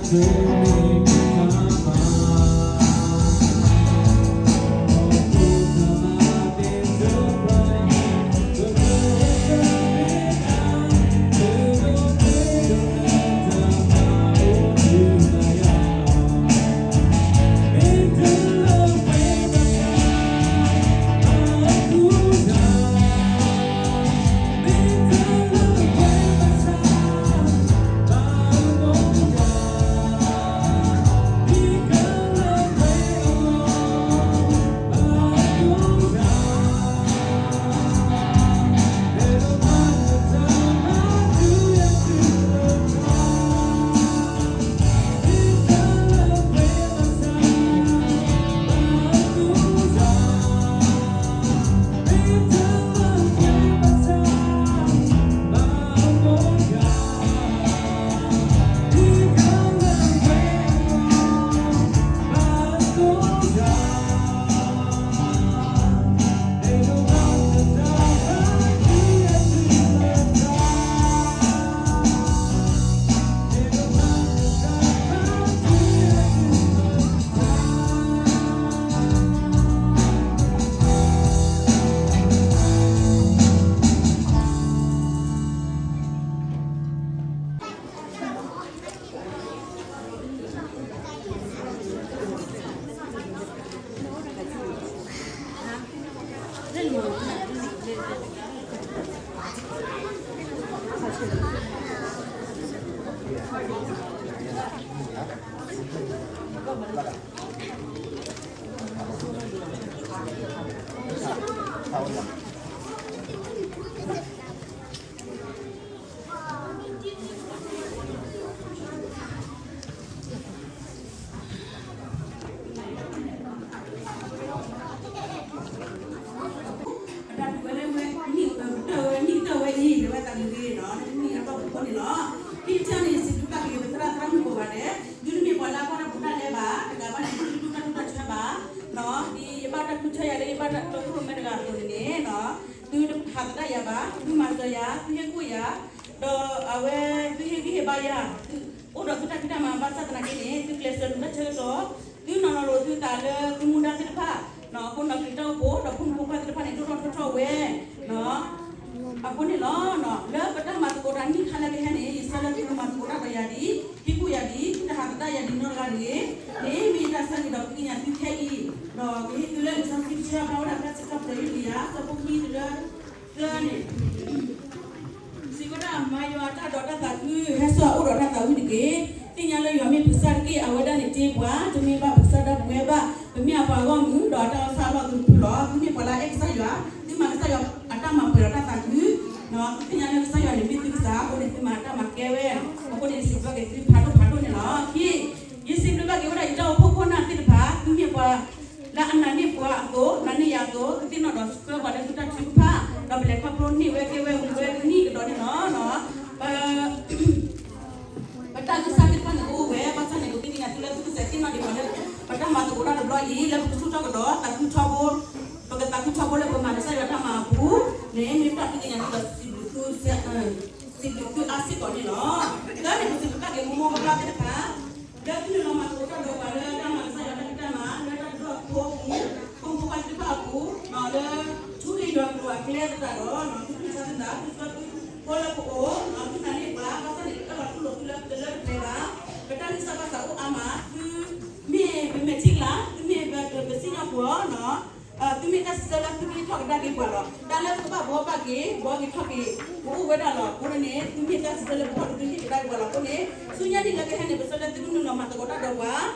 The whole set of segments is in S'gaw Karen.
အတၢ်ဒုးဝဲလၢဝဲ နံၣ်ကတၢၢ်ဝဲ နံၣ်ကတၢၢ်ဝဲအံၤ လဲၤဝဲသးလံၤလံၤနီၤ နမ့ၢ်အဘၣ်ပူၤဃီန့ၣ်လီၤ. ဒ်တၢ်န့ၣ် စံးဘျုးဘၣ်က့ၤ ပသရၣ်သရၣ်မုၣ်ကိးဂၤဒဲး ဒုးတမ့ၢ်ပှၤလၢအဘၣ်တၢ်ပူၤတၢ်လဲဘၣ် တကးဘၣ်န့ၣ် ဒုးတၢ်ဒုးတၢ်ဆၢဘၣ်နီၤ ဒ်ယဘၣ်တၢ်ဃုထၢယၤလၢယဘၣ်တၢ်တီခိၣ်ရိၣ်မဲတဂၤအသိးန့ၣ်န့ၣ်နီၤ သုတဟးသဒၣ်ယၤဘၣ် သုမၤစၢၤယၤ သုဟ့ၣ်ကူၣ်ယၤ ဒီးအဝဲ သုဟ့ၣ်ဂံၢ်ဟ့ၣ်ဘါယၤ အိၣ်ဒီးသုတၢ်ဖံးတၢ်မၤဘၣ်ဆၣ်သနာ်က့န့ၣ် သုကျဲးစၢးလူၤတၢ်ဆၢကတီၢ် သုနီၤနီၤလိာ်သုသးလၢသုမူဒါသ့ၣ်တဖၣ် အဃိနီၣ်က့ၤတၢ်အိၣ်ဖှိၣ် ဒီးဖိမုၣ်ဖိခွါသ့ၣ်တဖၣ်န့ၣ် ဒိၣ်ထီၣ်ထီထီၣ်ဝဲ အဃိန့ၣ်လီၤ. လၢပတၢ်မၤသကိးတၢ်နံၣ်ခါလၢကဟဲန့ၣ် ယဆၢလၢသုကမၤသကိးတၢ်ဒီးယၤဒ် ဟ့ၣ်ကူၣ်ယၤဒ် သုတဟးသဒၣ်ယၤဒ်နီတဂၤတဂ့ၤ, မ့မ့ၢ်ယတၢ်ဆၢဂ့ၤဒီးကသ့ၣ်ညါသုခဲအံၤ, ဒီးကဟ့ၣ်သုလၢလံာ်စီဆှံတဆၢ ဖျါဝဲဒၣ်တၢ်စံးထီၣ်ပတြၢၤ ယုၢ်လံယၤ ဆၢဖိခံတုၤလၢသၢန့ၣ် စံးဝဲဒၣ် မၤယွၤအတၢ်ဒီးတၢ်သးခု, ဟဲစိာ်အအိၣ်ဒီးတၢ်သးဝံၣ်တက့ၢ်. သ့ၣ်ညါလၢယွၤမ့ၢ်ပကစၢ်တက့ၢ်, အဝဲဒၣ်န့ၣ်တ့ပှၤ, တမ့ၢ်ဘၣ်ပကစၢ်ဒၣ်ပဝဲဘၣ်, ပမ့ၢ်အပှၤဂီၢ်မုၢ်, ဒီးအတၢ်အီၣ်ဆၣ်အလီၢ်အကတၢၢ်လီၤ. သုမ့ၢ်ပှၤလၢအအဲၣ်ကစၢ်ယွၤ, သုမၤကစၢ်ယွၤအတၢ်မၤပှဲၤဒီးတၢ်သးခု, သုသ့ၣ်ညါလၢကစၢ်ယွၤန့ၣ်မ့ၢ်သုကစၢ်, အဃိန့ၣ်သုမၤတၢ်မၤကဲဝဲ, အဃိန့ၣ်စံးဘျုးက့ၤသုဖးဒိၣ်ဖးဒိၣ်န့ၣ်လီၤ. ခံ, ယစံးဘျုးဘၣ်က့ၤဝဲဒၣ်ယတၢ်အိၣ်ဖှိၣ်ခိၣ်နၢ်သ့ၣ်တဖၣ်, သုမ့ၢ်ပှၤ လၢအနာ်န့ၢ်ပှၤအသိး, နာ်န့ၢ်ယၤအသိး, ကသ့ၣ်နီၣ်ဒီးဆှၢပှၤလၢသုတၢ်ထုကဖၣ်, ဒီးပလဲၤခီဖျိန့ၢ်ဝဲကဲဝဲဝံၤဝဲနံၣ်ကဒီးန့ၣ်လီၤ. ပတၢ်ဂံၢ်စၢ်သ့ၣ်တဖၣ်န့ၣ်ကအိၣ်ဝဲ, ဘၣ်ဆၣ်န့ၣ် ပသ့ၣ်ညါသုလၢသုကစဲးသ့ၣ်နီၣ်ဒံးပှၤလၢ ပတၢ်မၤသကိးတၢ်တဘျီအံၤ လၢပကဆူၣ်ထီၣ်ကဒီး သးခုထီဘိ, ပကသးခုထီဘိလၢပမၤကစၢ်ယွၤတၢ်မၤအပူၤန့ၣ် မ့ၢ်ပတၢ်ဒုးသ့ၣ်ညါသုဒီးစံးဘျုးသု စံးဘျုးသုအါစ့ၢ်ကီးန့ၣ်လီၤ. လၢန့ၣ် ပစံးဘျုးဘၣ်က့ၤမိၢ်မိၢ်ပၢ်ပၢ်သ့ၣ်တဖၣ် လၢသုနုာ်လီၤမၤသကိးတၢ်ဒီးပှၤလၢတၢ်မၤကစၢ်ယွၤတၢ်ဖံးတၢ်မၤ လၢတၢ်ဒိၣ်ထီၣ်အပူၤ, ဖိမုၣ်ဖိခွါသ့ၣ်တဖၣ်အပူၤ, လၢထူလံၤယွၤကျိၤအကျဲသတးဒီး သုသူၣ်ဆါသး သုဆှၢသုဖိလၢပအိၣ်, သုနာ်န့ၢ်ပှၤ ဘၣ်ဆၣ်န့ၣ် တၢ်လီၤတူၢ်လိာ်သုလၢတလၢတပှဲၤဘၣ်, ပတၢ်ဂံၢ်စၢ်ဘၣ်ဆၣ်အိၣ်အါမး, သုမ့ၢ်ပမဲာ်ထံကလၤ, သုမ့ၢ်ပပစံၣ်ညီၣ်ကွီၢ် သုမ့ၢ်တၢ်စံးဆၢလၢသုကဟ့ၣ်ထီၣ်ကဒါက့ၤပှၤလီၤ. တၢ်လၢသုကဘၣ်ဘှီဘၣ်က့ၤ ဘှီက့ၤထီၣ်က့ၤ ပအိၣ်ဝဲဒၣ်လီၤ. အဃိန့ၣ် သုမ့ၢ်တၢ်စံးဆၢလၢပထီၣ်ဒုးဟ့ၣ်ကဒါက့ၤပှၤလီၤ. အဃိန့ၣ် ဆူညါနံၣ်လၢကဟဲန့ၣ် ပဆၢလၢသုကနုာ်လီၤမၤသကိးတၢ်ဒီးပှၤ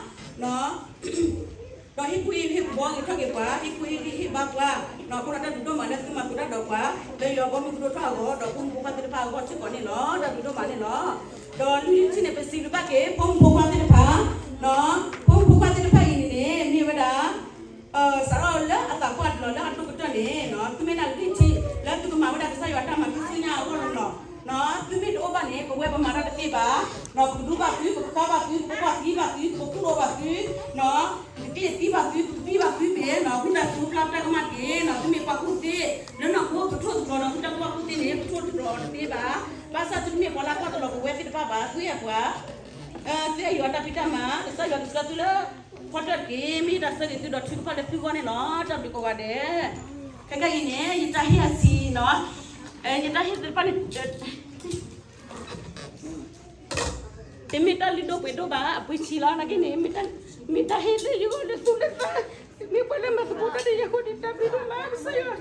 ဒီးဟ့ၣ်ကူၣ်ဟ့ၣ်ဘှီက့ၤထီၣ်က့ၤပှၤ, ဟ့ၣ်ကူၣ်ဟ့ၣ်ဂံၢ်ဟ့ၣ်ဘါပှၤ, အဃိဒီးတၢ်ဒုးဒိၣ်မးလၢသုမၤသကိးတၢ်ဒီးပှၤ လၢယွၤဘီမုၢ်ကဒိၣ်ထီၣ်အဂီၢ် ဒီးဖိမုၣ်ဖိခွါသ့ၣ်တဖၣ်အဂီၢ်စ့ၢ်ကီးန့ၣ်လီၤ. တၢ်ဒုးဒိၣ်မးန့ၣ်လီၤ. ဒီးလွံၢ်ထံၣ်န့ၣ် ပစံးဘျုးဘၣ်က့ၤ ဖိမုၣ်ဖိခွါသ့ၣ်တဖၣ်, ဖိမုၣ်ဖိခွါသ့ၣ်တဖၣ်အံၤန့ၣ်န့ၣ် မ့ၢ်ဝဲဒၣ် စးထီၣ်လၢအသးပှၢ်တလီၤလၢအဒိၣ်ကတၢၢ်န့ၣ် သုမ့ၢ်ဒၣ်လွံၢ်ထံၣ် လၢသုကမၤဝဲဒၣ်ကစၢ်ယွၤတၢ်မၤသုဆူညါအဂီၢ်လီၤနီၤ. သုမ့ၢ်တအိၣ်ဘၣ်န့ၣ် ပဝဲပမၤတၢ်တသ့ဘၣ်, ပကဒူဘၣ်သု, ပကဃါဘၣ်သု, ပကကွၢ်သံဘၣ်သု, ပကကူၣ်လိဘၣ်သု, ပကကျ့ၣ်သံဘၣ်သု, ပကသံဘၣ်သုမ့ၢ်နီၤ, ဝံသးစူၤပျၢ်တၢ်ကမၣ်တက့ၢ်နီၤ. သုမ့ၢ်ပှၤကူၣ်သ့, လၢနီၢ်ခိပထိၣ်သတြီၤနီၤ, သုတၢ်ကူၣ်ဘၣ်ကူၣ်သ့န့ၣ် ပထိၣ်သတြီၤအီၤတသ့ဘၣ်. ဘၣ်ဆၣ်သုတမ့ၢ်ပှၤလၢကွၢ်တလီၤပဝဲသ့ၣ်တဖၣ်ဘၣ်, သုအဲၣ်ပှၤ သ့ၣ်ယွၤတၢ်ဖံးတၢ်မၤ ကစၢ်ယွၤကဆှၢသုလၢ ဖီတၢၢ်တက့ၢ်. မ့ၢ်တၢ်ဆၢဂ့ၤသုဒီးထုကဖၣ်လၢသုဂီၢ်န့ၣ်လီၤ. တၢ်ဘျုးကိးဂၤဒဲး. ခဲကနံၣ်အံၤန့ၣ် ယတၢ်ဟ့ၣ်အဆံနီၤ, ယတၢ်ဟ့ၣ်သ့ၣ်တဖၣ်န့ၣ် တမ့ၢ်တၢ်လုၢ်ဒိၣ်ပှ့ၤဒိၣ်ဘၣ်, အပှ့ၤဆံးလီၤ. နာ်က့န့ၣ် မ့ၢ်တၢ်ဟ့ၣ်လၢယဂီၢ်လၢသူၣ်လၢသး, မ့ၢ်ပှၤလၢမၤသကိးတၢ်ဒီးယၤအဃိန့ၣ် တၢ်ဘျုးဒိၣ်မး ကစၢ်ယွၤ က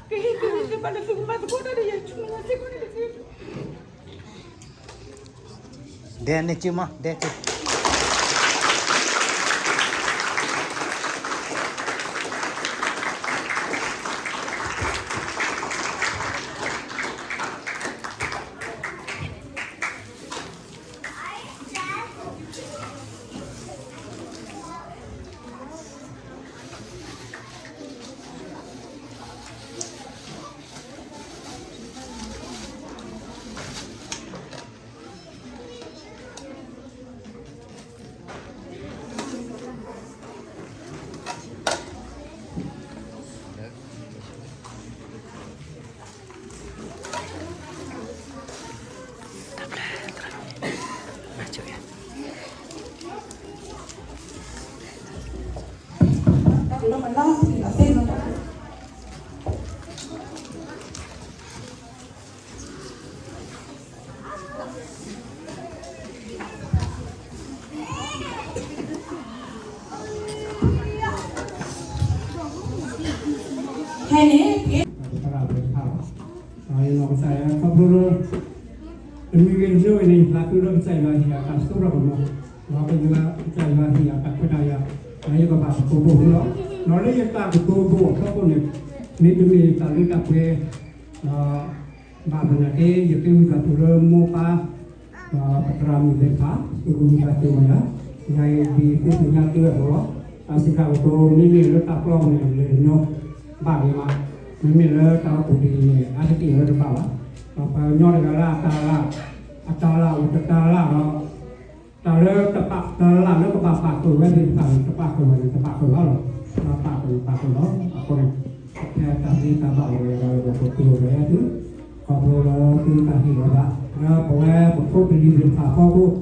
ဟ့ၣ်သုသ့ၣ်တဖၣ်လၢသုကမၤသကိးတၢ်ဒီးယၤ ဆူမဲာ်ညါစ့ၢ်ကီးန့ၣ်တက့ၢ်. ဒဲန့ၣ်က့မး ဒဲက့ ဖဲန့ၣ် ယနီၢ်ကစၢ်ယွၤခီဖျိလၢ တမံၤဂ့ၤတမံၤဂ့ၤန့ၣ် ယသးခုလၢကစၢ်ယွၤဟ့ၣ်ယၤတၢ်စိတၢ်ကမီၤ, ဒီးကစၢ်ယွၤဟ့ၣ်ယၤတၢ်ခွဲးတၢ်ယာ်, ဒီးယကဘၣ်ကတိၤဘိၣ်န့ၣ်လီၤ. ဒီးလၢယတၢ်ကတိၤဘိၣ်အဖီခိၣ်န့ၣ် မ့တမ့ၢ်တၢ်လၢတၢ်ပှဲၤ ဒီးဘၣ်မနုၤက့ ယဃ့ဝံသးစူၤလၢမိၢ်ပၢ် ဒီးပသရၣ်မုၣ်သ့ၣ်တဖၣ် သုကဝံသးစူၤဝဲယၤ, ယၤအံၤဒ်သုသ့ၣ်ညါတ့ၢ်အသိးလီၤ. တၢ်စံးတၢ်ကတိၤမ့မ့ၢ်လၢတၢ်ပျီပူၤန့ၣ် လဲၤတညီဘၣ်ဂ့ၤမး, မ့မ့ၢ်လၢတၢ်အိၣ်ဖှိၣ်ဒ်အံၤန့ၣ် အါတက့ၢ်လၢတဘၣ်ဘၣ်. ဒီးပှၤကညီတဂၤလၢအတၢ်လၢ်, အတၢ်လၢ်အိၣ်တတၢ်လၢ်ဒီး တၢ်လၢတပာ်တၢ်လၢ်လၢကဘၣ်ပာ်ဃုာ်ဝဲသ့ၣ်တဖၣ်န့ၣ် တပာ်ဃုာ်ဘၣ်န့ၣ် တပာ်ဃုာ်ဘၣ်လီၤ. ပာ်ဃုာ်န့ၣ်ပာ်ဃုာ်လီၤ. အဃိန့ၣ် ဖဲတၢ်သ့တၢ်ဘၣ်အိၣ်ဝဲဒၣ်လၢပကတိၤဝဲသု, ခီဖျိလၢသုတၢ်ဟ့ၣ်လီၤသး လၢပဝဲပဖိပလံၤသ့ၣ်တဖၣ်အဖီခိၣ်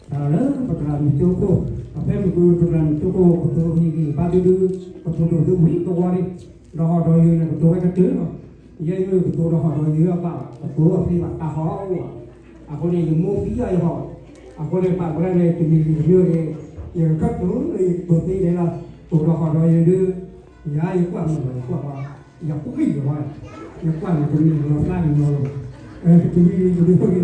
တၢ်လၢပသရၣ်မုၣ်ကၠိခိၣ်, ဒီးဖဲမုၢ်ပသရၣ်မုၣ်ကၠိခိၣ် ကတိၤဟ့ၣ်ဂံၢ်ဘါသုဒုး ကတိၤဒိၣ်သုဝံၤသဝီန့ၣ် ဒီးဟီၣ်ဒီးယၢၤန့ၣ် ကတိၤဝဲကတၢၢ်လီၤ. ယဲယိကတိၤဒီးဟီၣ်ဒီးယၢၤအဘၣ် ကတိၤအသ့ဘၣ်တၢ်ဟီၣ်အိၣ်ဘၣ်. အဃိန့ၣ် ယမိၢ်သံအီၤယဟီၣ်, အဃိန့ၣ် ဘၣ်ဝဲဒၣ်န့ၣ် တမံၤဂ့ၤတမံၤဂ့ၤ ယကခၢၣ်ကျိၤလၢယကတိၤသ့ဒဲးလီၤ. ကတိၤဒီးဟီၣ်ဒီးယၢၤဒုး ယၤယကွၢ်မ့ၢ်လီၤ ယကွၢ်ဘၣ် ယကွၢ်ဂံၢ်ယဟီၣ်, ယကွၢ်န့ၣ် တမ့ၢ်လီၤဖျါဂ့ၤလီၤလီၤ. တမံၤဂ့ၤတမံၤဂ့ၤ ယအဲၣ်ဒိးတဲလီၤနံၤဒၣ်တကဲလီၤ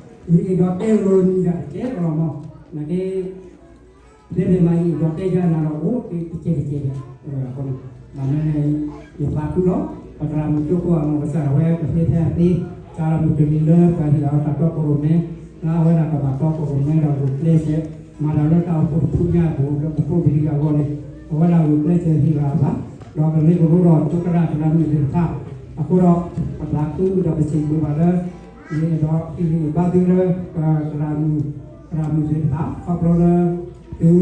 မး, နာ်က့ ဖဲန့ၣ်မး ယအဲၣ်ဒိးတဲယၤနၤဒီး အိၣ်တကဲးတကဲးဒဲး, အဃိန့ၣ် ဘၣ်မနုၤန့ၣ် ယသးခုလီၤ. ပသရၣ်မုၣ်ကၠိခိၣ်အနီၢ်ကစၢ်ဒၣ်ဝဲ ကသ့ဖဲအသ့ သရၣ်မုၣ်တမံၤလၢ ပှၤဟ့ၣ်လီၤတၢ်တီခိၣ်ရိၣ်မဲ လၢအဝဲဒၣ်ကဘၣ်တီခိၣ်ရိၣ်မဲဒီးဂုာ်ကျဲးစၢး မၤတၢ်လၢတၢ်အိၣ်ဖှိၣ်တဖုညါအပူၤ လၢပဖိပလံၤအဂီၢ်န့ၣ် အဝဲဒၣ်ဂုာ်ကျဲးစၢးဟ့ၣ်လီၤအသး ဒီးကရၢကရိဒီး ဒိကရၣ်သရၣ်မုၣ်သ့ၣ်တဖၣ် အဃိဒီး ပသးခုဒီးပစံးဘျုးဘၣ်လၢ ယအဲၣ်ဒိးဟ့ၣ်ဂံၢ်ဟ့ၣ်ဘါသုလၢ ပသရၣ်မုၣ် သရၣ်မုၣ်သ့ၣ်တဖၣ် ခီဖျိလၢ သု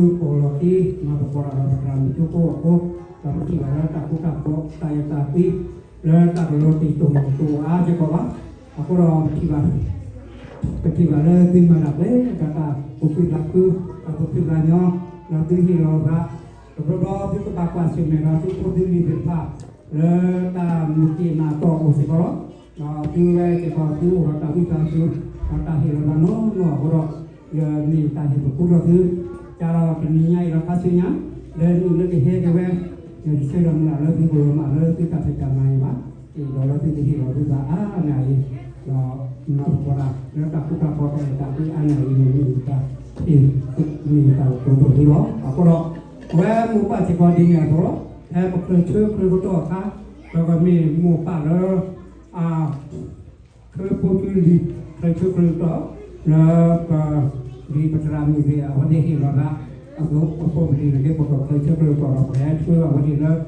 ကိးလီၤတံၢ်မၤသကိးတၢ်ဒီးပသရၣ်မုၣ်ကၠိခိၣ်အဃိ ဒီးပထံၣ်ဘၣ်လၢတၢ်ဃူတၢ်ဖိး တၢ်အဲၣ်တၢ်ကွံ လၢတၢ်ကလိၤတံၢ်တိၢ်မုၢ်တိၢ်အါစ့ၢ်ကီးဘၣ်. အဃိဒီးပထံၣ်ဘၣ် ပထံၣ်ဘၣ်လၢသုမၤတၢ်ပှဲၤ တၢ်သးပူၤဖုသးခု တၢ်သူၣ်ဖှံသးညီ ဒီးသုဟ့ၣ်လီၤသး တဘျီဘျီသုကဘၣ်ကွၢ်ဆၢၣ်မဲာ်ဒီးသုဖိသုလံၤသ့ၣ်တဖၣ် လၢတၢ်မုၢ်က့ၣ်မၤတီၢ်အိၣ်စ့ၢ်ကီးလီၤ. ဒီးသုဝဲစ့ၢ်ကီးသုအိၣ်ဒီးတၢ်ဝံသးစူၤ ဒီးတၢ်ဟ့ၣ်လီၤသးနီၢ်နီၢ်အဃိဒီး ယမ့ၢ်တၢ်ဟ့ၣ်ပဃုဒီးသု ကဒီးတနံၤညါအံၤဒီးခါဆူညါ လၢနံၣ်လၢကဟဲက့ၤဝဲ ယဆၢဒီးမုၢ်လၢ်လၢသုကလီၤမၢ်လၢသုတၢ်ဖံးတၢ်မၤအံၤဘၣ်. အံၤဒီးလၢသုကဟ့ၣ်လီၤသုသးအါန့ၢ်အံၤ ဒီးမၤသကိးတၢ်လၢတၢ်ဃူတၢ်ဖိးတၢ်အဲၣ်တၢ်ကွံအါန့ၢ်အံၤန့ၣ် မ့ၢ်တၢ်ဟ့ၣ် မ့ၢ်တၢ်ကတိၤဒိၣ်သုလီၤ. အဃိဒီး အဝဲမိၢ်ပၢ်စ့ၢ်ကီးဒ်န့ၣ်အသိး ဖဲပချုးဆၢချုးကတီၢ်အခါ ပကမ့ၢ်မိၢ်ပၢ်လၢ အ ချုးဖိချုးလံၤ ချုးဆၢချုးကတီၢ် လၢပ ဒ်ပသရၣ်မုၣ်သ့ၣ် အဝဲသ့ၣ်ဟ့ၣ်လီၤသး အသိး ပဖိပလံၤန့ၣ် ပကချုးဆၢချုးကတီၢ်ဒီး ပကဟဲဆှၢအဝဲသ့ၣ်လၢ ကျိ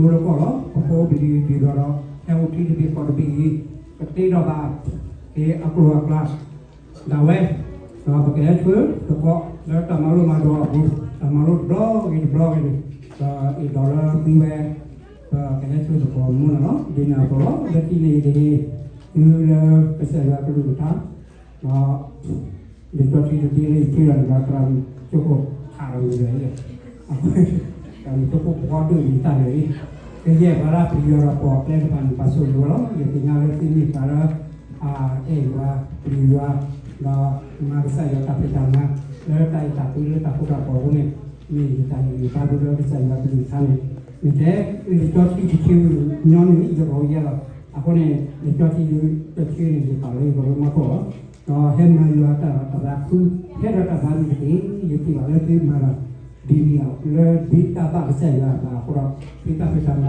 လၢကီၢ်လီၤ. ပဖိပလံၤဒ်သိးဒီး ဟဲအိၣ်ထံတဘ့ၣ်ကီၢ်တဘ့ၣ်အံၤ ကတ့ထီၣ်ဘၣ် က့ၤအကျိၤအကျဲ ဒၣ်ဝဲ ဒီးပကဟဲဆှၢသကိး လၢတၢ်မၤလိမၤဒိးအပူၤ တၢ်မၤလိတဘျီဂ့ၤတဘျီဂ့ၤန့ၣ် ဒီးအဲၣ်ဒိးလၢသုဝဲ ပကဟဲဆှၢသကိးမုၢ်နၤလီၤ. ဒ်န့ၣ်အသိးလီၤ လၢခံန့ၣ်ယကဟ့ၣ်သုလၢကစၢ်ယွၤကလုၢ်ကထါ ဒီး လံာ်စီဆှံတဆၢလၢယထံၣ်ဒီးန့ၣ်ဒီး သရၣ်မုၣ်ကၠိခိၣ်ခးလီၤယၤအံၤ, သရၣ်မုၣ်ကၠိခိၣ်ပဃီဒိၣ်ယသးန့ၣ်အံၤ, ကယဲၢ်ပှၤလၢပယီၤဒီးပိာ်ကျဲတဖၣ်န့ၣ် ပှၤဆိၣ်ဂ့ၤဝဲလီၤ. ယသ့ၣ်ညါလၢသုမ့ၢ်ပှၤလၢ အဲၣ်ယွၤ, ပျံၤယွၤ, ဒီးမၤကစၢ်ယွၤတၢ်ဖံးတၢ်မၤ လၢတၢ်အဲၣ်တၢ်ကွံလၢတၢ်ဃူတၢ်ဖိးအဃိန့ၣ်, မ့ၢ်ယတၢ်ဟ့ၣ်ဂံၢ်ဘါသုလၢကစၢ်ယွၤကလုၢ်ကထါန့ၣ်, မ့ၢ်တဲလံာ်စီဆှံတဆၢညီနုၢ် ယကီးယဲလီၤ. အဃိန့ၣ် လံာ်စီဆှံတဆၢန့ၣ် ယပာ်လၢယကရၢမီထိၣ်လီၤ. ဒီးဟဲမၤယွၤတၢ်ဒီးတၢ်သးခု, ဟဲဒီးတၢ်သးမုာ်တက့ၢ်. ယထံၣ်ဘၣ်လၢသုမၤတၢ်ဒ်န့ၣ်အီၤ လၢဒ်တၢ်ဘၣ်ကစၢ်ယွၤအသးအဃိဒီး သုတၢ်ဖံးတၢ်မၤဒီးသး တလီၤပံၤကိ,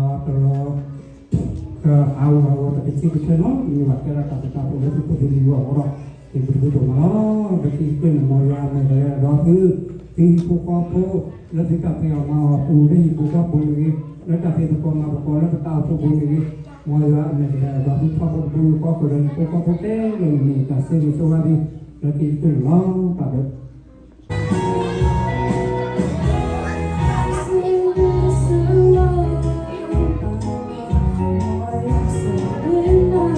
ဒီးတလီၤ အဝဲအဝဲပကဆံကဆၢနီၤ မ့ၢ်ဘၣ်ကဲထီၣ်တၢ်သးတၢ်ဖိးလၢသုဖိသုလံၤအဂီၢ်အဃိဒီး ယပတုာ်ဒိၣ်မးလီၤ. ပတံၤတဖျၢၣ်န့ၣ် မ်ယွၤအမဲာ်ကလဲၤဒီးသု, သုဟံၣ်ဖိဃီဖိ, လၢသုတၢ်ဖံးအီၣ်မၤအီၣ်အပူၤ လၢဟံၣ်ပူၤဃီပူၤန့ၣ်ဂ့ၤ, လၢတၢ်ဖံးသကိးမၤသကိးလၢပတၢ်အိၣ်ဖှိၣ်ပူၤန့ၣ်ဂ့ၤ, မ်ယွၤအမဲာ်ကလဲၤဒီးသုထီဘိတဘိယူၢ်ဃီဃုာ်ဒီး ဟံၣ်ဖိ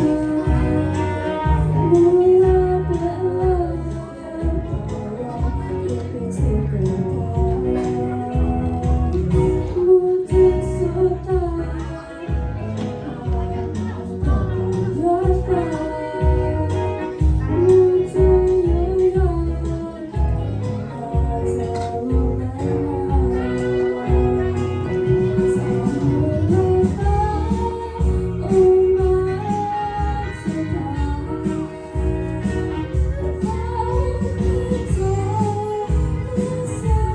ဃီဖိခဲလၢာ်န့ၣ်မ့ၢ်တၢ်ဆၢဂ့ၤဆၢဝါသု လၢခံကတၢၢ်န့ၣ်လီၤ. တၢ်ဘျုး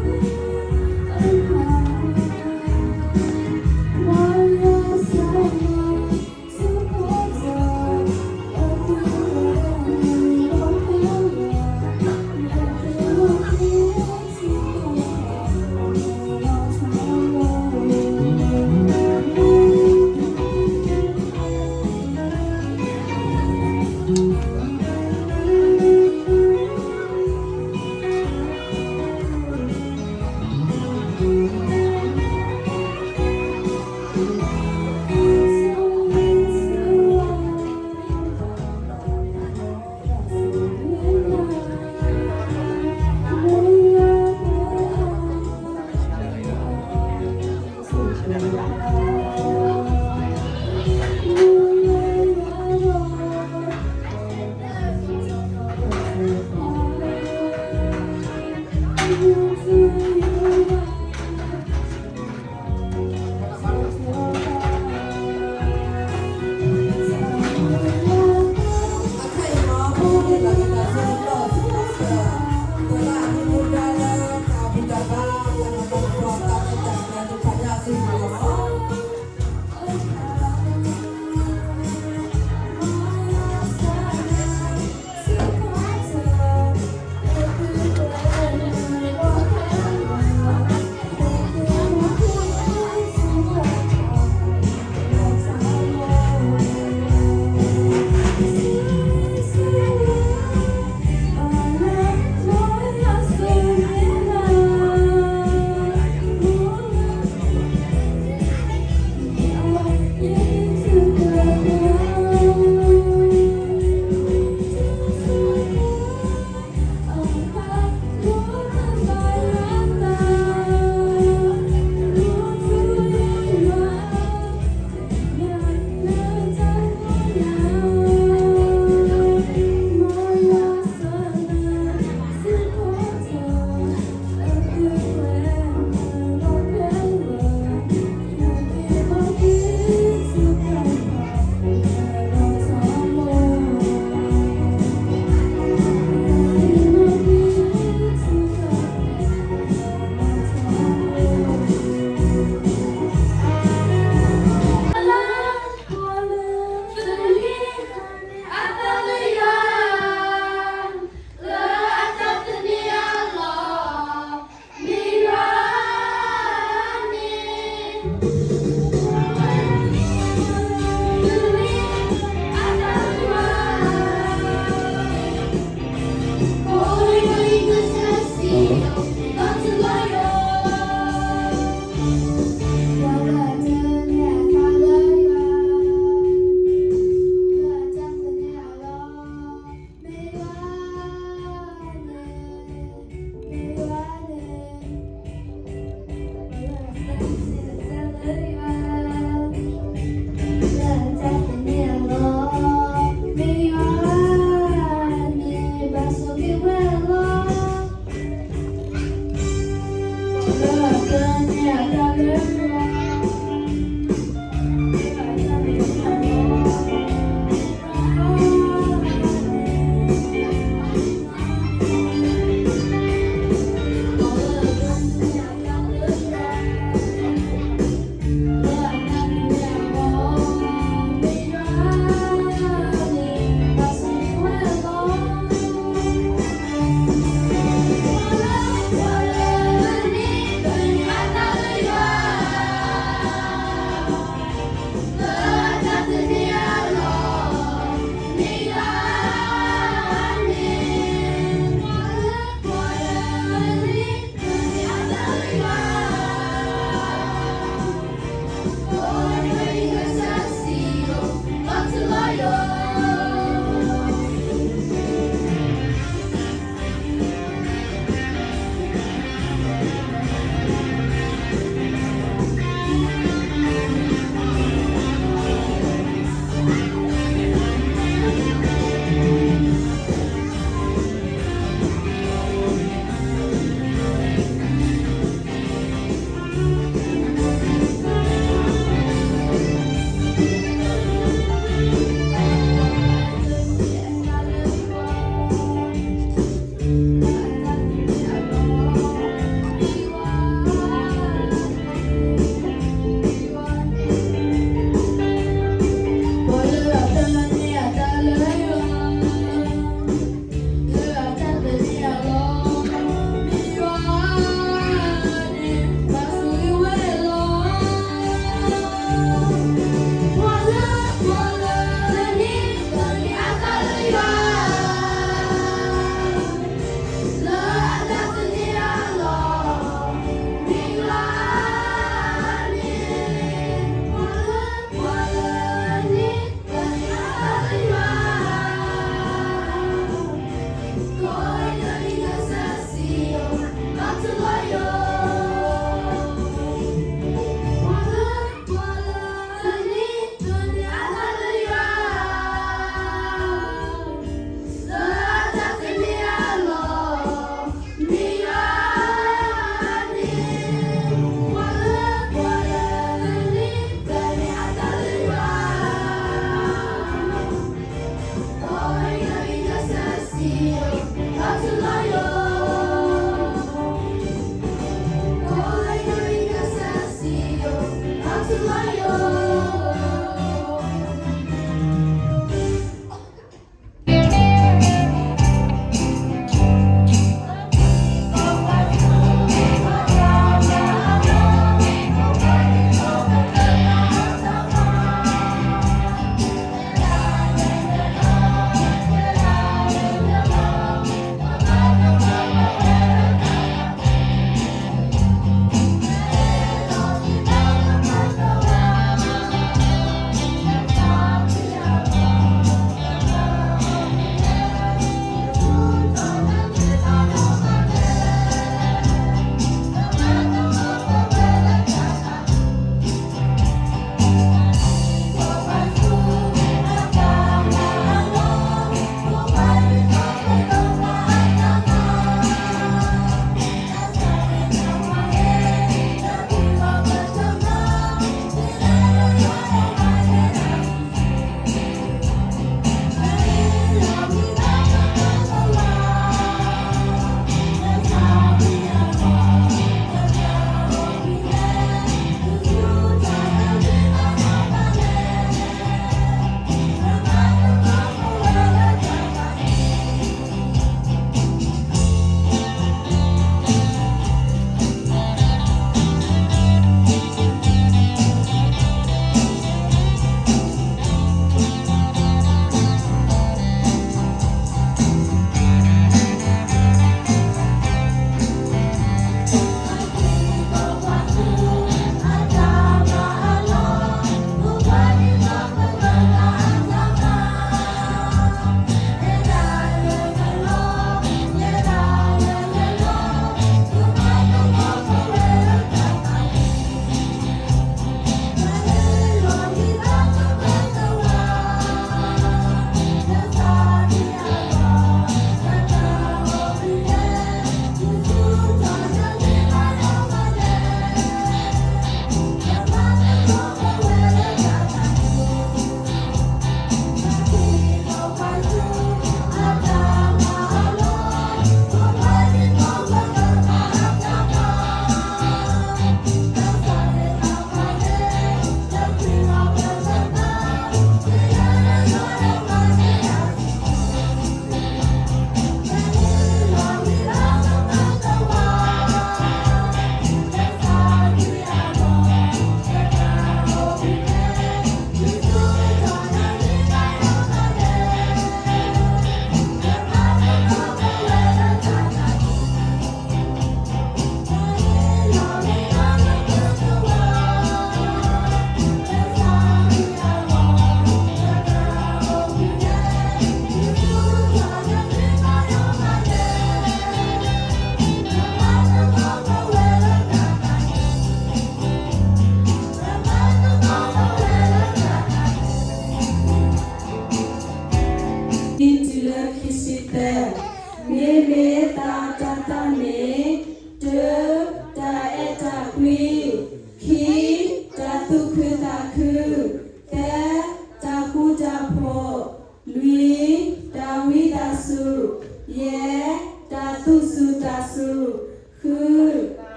တၢ်စူၢ်တၢ်စူၤ, ဃု,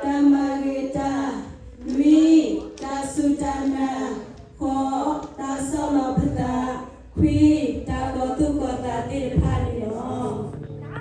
တၢ်မၤဂ့ၤတၢ်, နွံ, တၢ်စူၢ်တၢ်နာ်, ဃိး, တၢ်ဆီၣ်လီၤပသး, ခွံ, တၢ်ကီၤသူၣ်ကီၤသးသ့ၣ်တဖၣ်န့ၣ်လီၤ.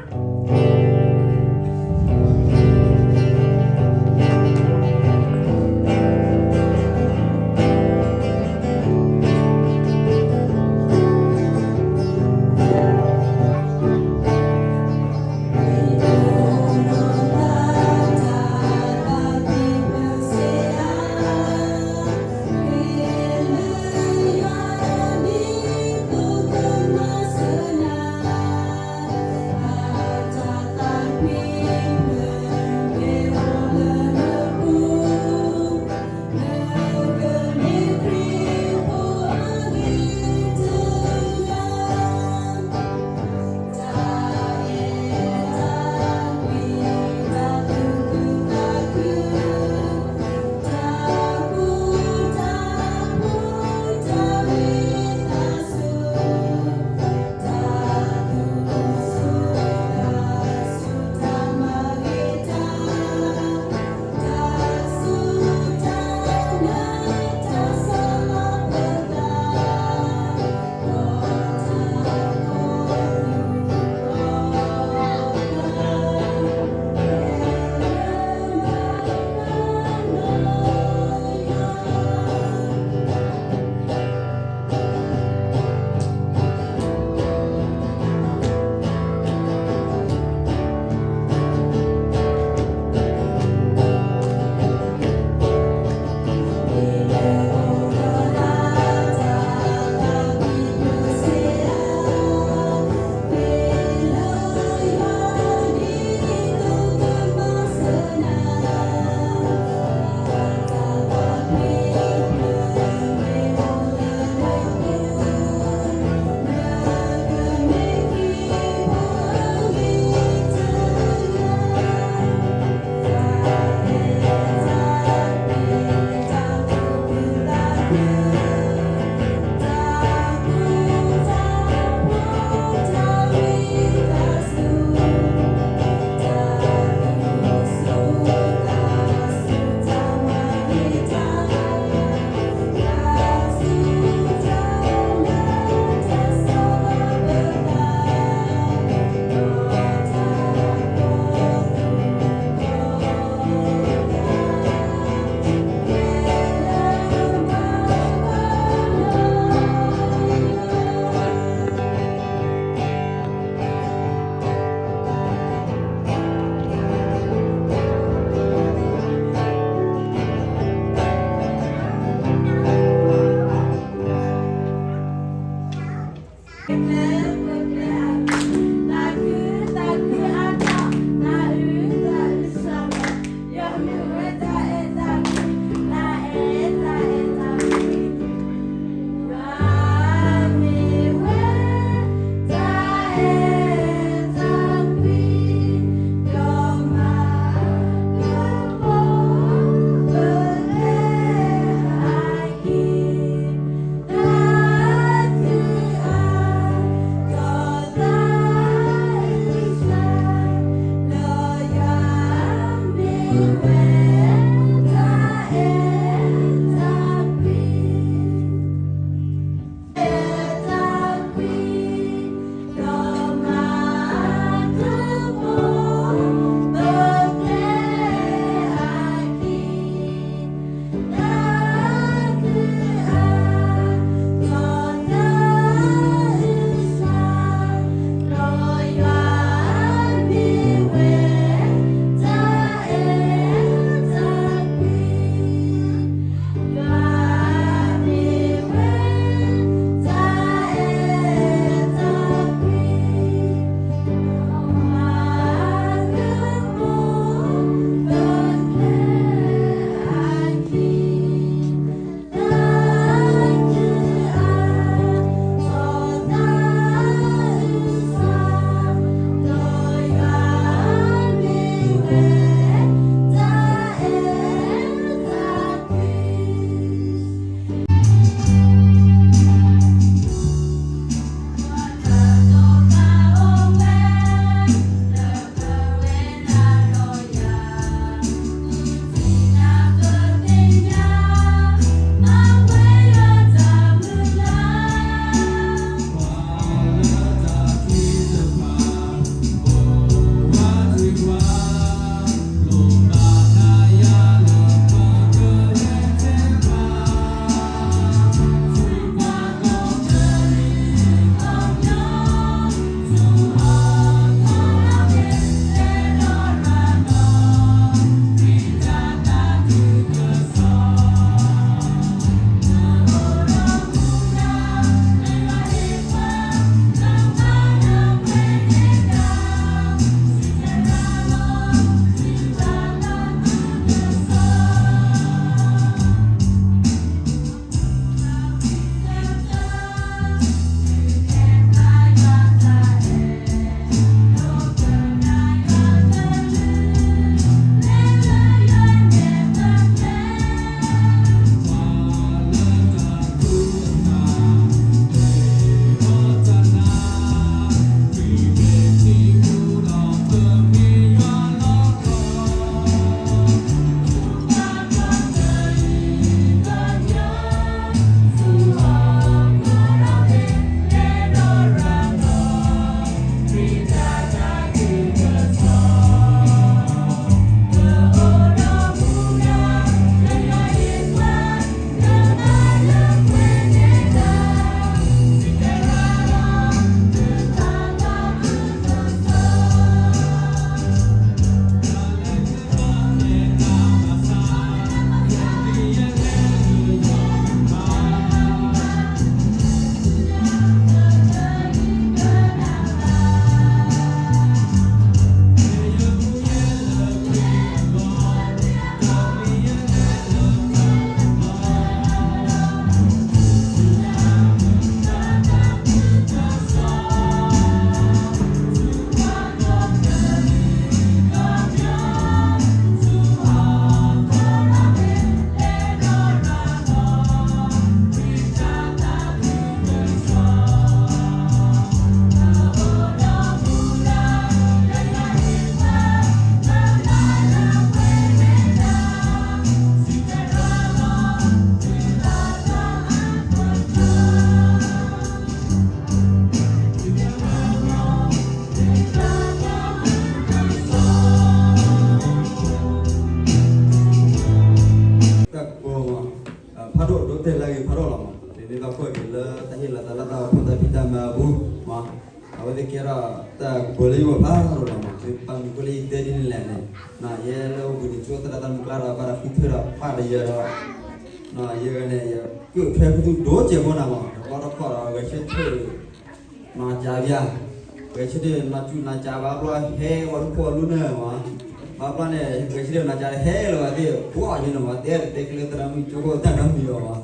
ကဲထီၣ်တၢ်ကပီၤလၢယဂီၢ်ဖးဒိၣ်လီၤမး, မ့ၢ်ပာ်မုာ်ဖိလၢယတဲဒ်န့ၣ်လဲၣ်န့ၣ်, ယဲလၢအိၣ်ဘှံးနံၤကၠိသရၣ်သရၣ်မုၣ်ကျါဒီး ဘၣ်တၢ်ဃုထၢဒီးပာ်တယၢၤဒီး, ယဲဂၤန့ၣ် ယကအိၣ်ထွဲဖုသူဒိၣ်စဲးဖိနၤမး, တဘျီတခီၣ်ဒီး ဂဲၤဆၢထၢၣ် နီၢ်ကၠးဘၣ်, ဂဲၤဆၢထၢၣ်နီၢ်ကၠးနီၢ်ကၠးဘၣ်ဘျီ ဟဲဝဲလူၤခိၣ်လူၤနၢၤမး, ဘၣ်ဘျီန့ၣ် ဂဲၤဆၢထၢၣ်နီၢ်ကၠးဟဲလီၤဝဲသ့ၣ် ပှၤယဲန့ၣ်မး တဲတတဲကလၢသရၣ်မုၣ်ကၠိခိၣ်တၢ်နီတမံၤအီၤမး,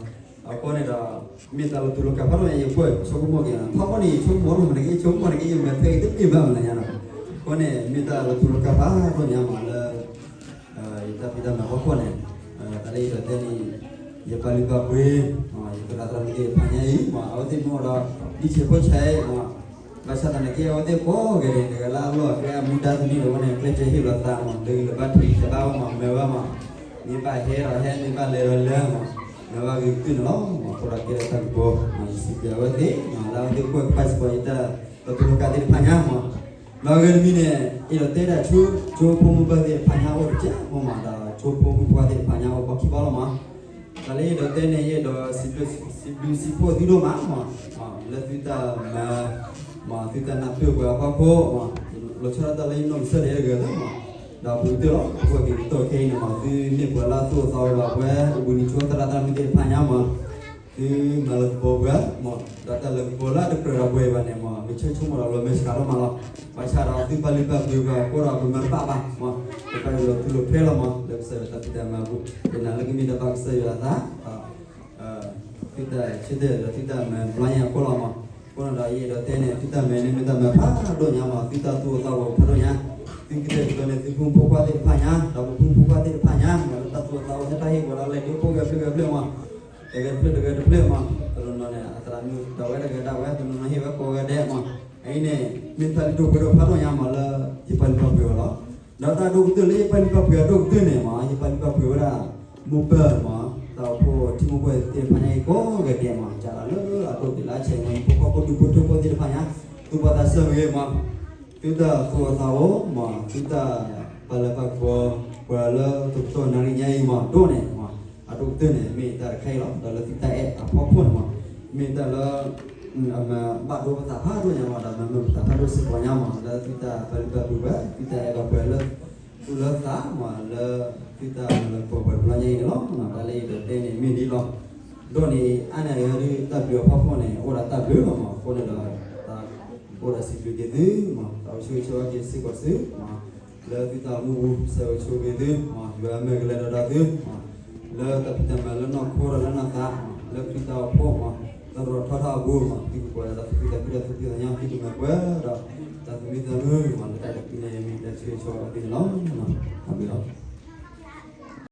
အဃိန့ၣ်ဒီး မ့ၢ်တၢ်လီၤတူာ်လီၤကာ်ဖးဒိၣ်ညါ ယကွၢ်ဆိကမိၣ်က့ၤ ထီဘိန့ၣ် ယဆိကမိၣ်လီၤ မနုၤက့ယဆိကမိၣ်န့ၣ်က့ ယမဲာ်ဖဲအံၤတမ့ၢ်ဘၣ်မနုၤညါနီၤ, အဃိန့ၣ် မ့ၢ်တၢ်လီၤတူာ်လီၤကာ်ဖးဒိၣ်ညါမးလၢ ယတၢ်ဖံးတၢ်မၤဖီခိၣ်န့ၣ်, တၢ်လၢယအဲၣ်ဒိးတဲန့ၣ်, ယပာ်လုၢ်ပာ်ပှ့ၤ, ယသရၣ်သရၣ်မုၣ်သ့ၣ်တဖၣ်ညါအံၤမး အဝဲသ့ၣ်မ့ၢ်အိၣ်ဒီး ဒ်ဆံးဖိဆံးအံၤမး, ဘၣ်ဆၣ်သနာ်က့ အဝဲသ့ၣ်ကိးဂၤဒဲး တဂၤလၢအလီၢ်အကျဲအမူဒါသနံၤဒီး အဝဲန့ၣ် ကျဲးစၢးဟ့ၣ်လီၤသးမး လၢဂံၢ်လၢဘါထုကဖၣ်ဘၣ်ဝဲမး မၤဝဲမး, မ့ၢ်ဘၣ်ဟဲဒီးဟဲ မ့ၢ်ဘၣ်လဲၤဒီးလဲၤမး, မၤဝဲဂ့ၤကတၢၢ်န့ၣ်လီၤမး, အဃိဒီးကဲထီၣ်တၢ်ကပီၤ, ယစံးဘျုးအဝဲသ့ၣ်, လၢအဝဲသ့ၣ်ကွၢ်ကပၤစ့ၢ်ကီး ယတၢ်လီၤတူာ်လီၤကာ်သ့ၣ်တဖၣ်ညါမး ဒီးအဂ့ၢ်တမံၤန့ၣ် အဲၣ်ဒိးတဲဒၣ်ဆူ ကၠိဖိမုၢ်ပၢ်သ့ၣ်တဖၣ်ညါအိၣ်တက့ၢ်မး ဒီးကၠိဖိမုၣ်ဖိခွါသ့ၣ်တဖၣ်ညါအိၣ်ဘီခံဘီလီၤမး, တၢ်လၢယအဲၣ်ဒိးတဲန့ၣ် ယအဲၣ်ဒိးစံးဘျုးစံးဖှိၣ်သုဒိၣ်မးမး, လၢသုတၢ်မၤ, မး သုတၢ်နၢ်ပၢၢ်ပှၤအဖီခိၣ်မး, လီၤဆီဒၣ်တၢ်လၢယနီၢ်ကစၢ်ဒၣ်တဂၤလၢမး, ဒီးပူၤကတၢၢ်လီၤ ပကွၢ်က့ၤကတီၢ်ခဲအံၤန့ၣ်မး သုမ့ၢ်ပှၤလၢအသူၣ်အသးအိၣ်ဒီးပှၤ အိၣ်ဘှံးနံၤကၠိသရၣ်သရၣ်မုၣ်သ့ၣ်တဖၣ်ညါမး သုမၤလၢကပီၤပှၤမး, ဒီးတၢ်လၢကပီၤလၢအတကြၢးဒီးပှဲၤဘၣ်န့ၣ်မး ဂဲၤဆၢထၢၣ်ဆိကမိၣ်ဒီးလီၤမဲာ်ဆှးထီၣ်မးလီၤ, ဘၣ်ဆၣ်ဒီးသုပာ်လုၢ်ပာ်ပှ့ၤပှၤအဃိဒီး ပမၤတဘၣ်ဘၣ်မး, ပပာ်လုၢ်လီၤထူလီၤဖျဲလီၤမး လၢကစၢ်ယွၤတၢ်ဖံးတၢ်မၤအပူၤ, ယနာ်လၢကမ့ၢ်တၢ်ဘၣ်ကစၢ်ယွၤအသး သုတၢ်ဆၢတဲာ်ဒီးသုတၢ်မၤဘျီညါအဃိလီၤမး, အဃိန့ၣ်ဒီးယအဲၣ်ဒိးတဲန့ၣ် သုတၢ်မၤန့ၣ်မ့ၢ်တၢ်မၤဖးဒိၣ်ညါမး သုတၢ်သူၣ်အိၣ်သးအိၣ်ဖးဒိၣ်ညါ, သုကတဲာ်ကတီၤန့ၣ်သုဖိမုၣ်ဖိခွါသ့ၣ်တဖၣ်ညါ, လၢတၢ်သူၣ်အိၣ်သးအိၣ် ဟဲတၢ်ဟ့ၣ်ကီးဒီးလဲၤဒိဖိဂဲၤဖျၢၣ်ဂဲၤဖျၢၣ်မး, တဂၤတဖျၢၣ်တဂၤတဖျၢၣ်မး, တနီၤနီၤန့ၣ် အသရၣ်မုၣ်ဒၣ်ဝဲတဂၤဒၣ်ဝဲ တနီၤနီၤဟ့ၣ်ဝဲကိးဂၤဒဲးမး, အအံၤန့ၣ် မ့ၢ်တၢ်လုၢ်ဒိၣ်ပှ့ၤဒိၣ်ဖးဒိၣ်ညါမးလၢ ယပာ်လုၢ်ပာ်ပှ့ၤအီၤလီၤ. ဒီးတၢ်ဒိၣ်ကတၢၢ်လၢယပာ်လုၢ်ပာ်ပှ့ၤအဒိၣ်ကတၢၢ်န့ၣ်မး ယပာ်လုၢ်ပာ်ပှ့ၤဝဲဒၣ် မိၢ်ပၢ်မး တၢ်အိၣ်ဖှိၣ်ထံမိၢ်ပှၢ်သ့ၣ်တဖၣ်ညါအံၤကိးဂၤဒဲးမး စးထီၣ်လၢအဒိၣ်တ့ၢ်လၢအဆဲးမး ဟံၣ်ဖိဃီဖိဒူၣ်ဖိထၢဖိသ့ၣ်တဖၣ်ညါ သုပှၤသးစၢ်ဂ့ၤမး သုတၢ်သူၣ်အိၣ်သးအိၣ်မး သုတၢ်ပာ်လၢပာ်ကပီၤ ပှၤလၢတကတီၢ်နၣ်ရံၣ်ညါအံၤမး ဒိၣ်န့ၣ်မး အဒိၣ်ကတၢၢ်န့ၣ် မ့ၢ်တၢ်တခါအံၤလီၤ. ဒီးလၢသုတၢ်အဲၣ်အဖီခိၣ်န့ၣ်မး မ့ၢ်တၢ်လၢ အမၤဘၣ်ဒိပသးဖးဒိၣ်ညါမး ဒီးမၤမုာ်ပသးဖးဒိၣ်စ့ၢ်ကီးညါမး လၢသုတၢ်ပာ်လုၢ်ပာ်ပှ့ၤပှၤ သုတၢ်အဲၣ်ဘၣ်ပှၤလၢ သူၣ်လၢသးမး လၢသုတၢ်မၤလၢပှဲၤပှဲၤတဘျီညါအံၤန့ၣ်လီၤ. တၢ်လၢယအဲၣ်ဒိးတဲန့ၣ်မ့ၢ်ဒ်လီၤ. ဒီးန့ၣ် အါန့ၢ်အဂၤဒုး တၢ်ဘျုးအဖီခိၣ်န့ၣ် အိၣ်ဒီးတၢ်ဘျုးလီၤမး အဃိန့ၣ်ဒီး တၢ်အိၣ်ဒီးစံးဘျုးက့ၤသုမး တၢ်အိၣ်ဆူၣ်အိၣ်ချ့အိၣ်က့ၤစ့ၢ်ကီးသုမး လၢသုတၢ်အိၣ်မူပူၤ ကစၢ်ယွၤဆိၣ်ဂ့ၤသုမး ယွၤအမဲာ်ကလဲၤဒီးဒီးသုမး လၢတၢ်ဖံးတၢ်မၤလၢနီၢ်ခိဒီးလၢနီၢ်သးမး လၢခရံာ်တၢ်အိၣ်ဖှိၣ်မး တၢ်ရီၣ်ထီၣ်ထီၣ်အပူၤမး သုကပှဲၤဒီးသုတၢ်ဖံးတၢ်မၤ သုကမၤပှဲၤဒီး တၢ်သမံသမိးမး လၢတၢ်အဲၣ်တၢ်ကွံန့ၣ် မ့ၢ်တၢ်ဆိၣ်ဂ့ၤဆိၣ်ဝါဘၣ်သုန့ၣ်လီၤ. တၢ်ဘျုးလီၤ.